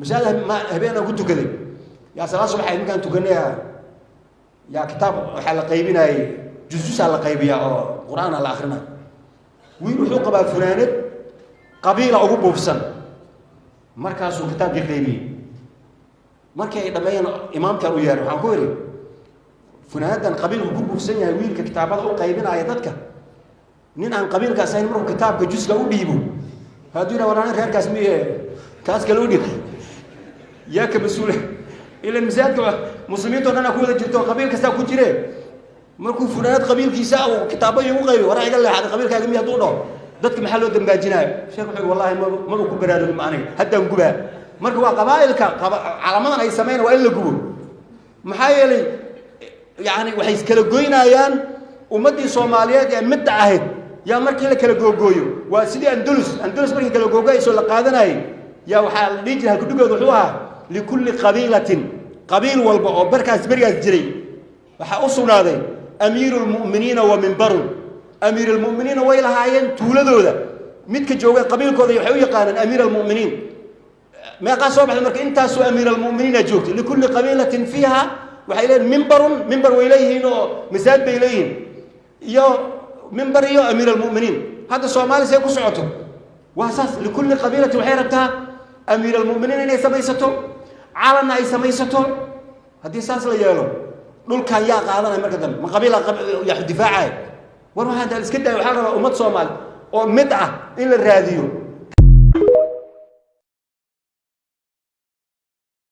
Masaajid habeenaan ku tukaday, yaa salaad subax ninkaan tukanaya, yaa kitaab waxaa la qaybinayay, jusjusaa la qaybiyaa oo qur-aana la akrinaya. Wiil wuxuu qabaa funaanad qabiila ugu buufsan. Markaasuu kitaabkii qaybiyey. Markii ay dhammeeyeen, imaamkan u yeeray. Waxaan ku idhi, funaanadan qabiilku ku buufsan yahay, wiilka kitaabada u qaybinaya dadka, nin aan qabiilkaas ahayn markuu kitaabka juska u dhiibo, hadduu yidhaha, "War, reerkaas miye, kaas kale u dhiib," yaa ka mas-uula? Ilan masaajidka muslimiinto dhan aa ku wada jirto, qabiil kastaa ku jire. Markuu funaanad qabiilkiisa uu kitaabo igu qaybi, "Waraa, iga leexday, qabiilkaaga miy," hadduu dhaho, dadka maxaa loo dambaajinaayo? Sheekh wuxuu, "Wallahi maba ku baraarugin ma aniga, haddaan gubaa." Marka waa qabaa'ilka calamadan ay sameyn waa in la gubo. Maxaa yeelay, yani waxay iskala goynayaan ummaddii Soomaaliyeed ee midda ahayd. Yaa markii la kala googooyo, waa sidii Andalus. Andalus markii kala googoayso la qaadanayay, yaa waxaa la dhihi jiray, halkudhigooda wuxuu ahaa likulli qabiilatin, qabiil walba oo barkaas berigaas jiray waxaa u sugnaaday amiiru lmu'miniina wa mimbarun. Amiir almu'miniina way lahaayeen. Tuuladooda midka jooga qabiilkooda waxay u yaqaaneen amiir almu'miniin. Meeqaa soo baxday? Marka intaasoo amiir almu'miniina joogtay. Likulli qabiilatin fiiha waxay leeyihin mimbarun, mimbar way leeyihiin oo masaajid bay leeyihiin, iyo mimbar iyo amiir almu'miniin. Hadda Soomaali say ku socoto waa saas. Likulli qabiilatin waxay rabtaa amiir almu'miniin inay samaysato, calanna ay samaysato. Haddii saas la yeelo, dhulkan yaa qaadanaya marka dambe? Ma qabiila yaa difaacaya? War waxaa intaa iska daaya. Waxaa la rabaa ummad Soomaali oo mid ah in la raadiyo.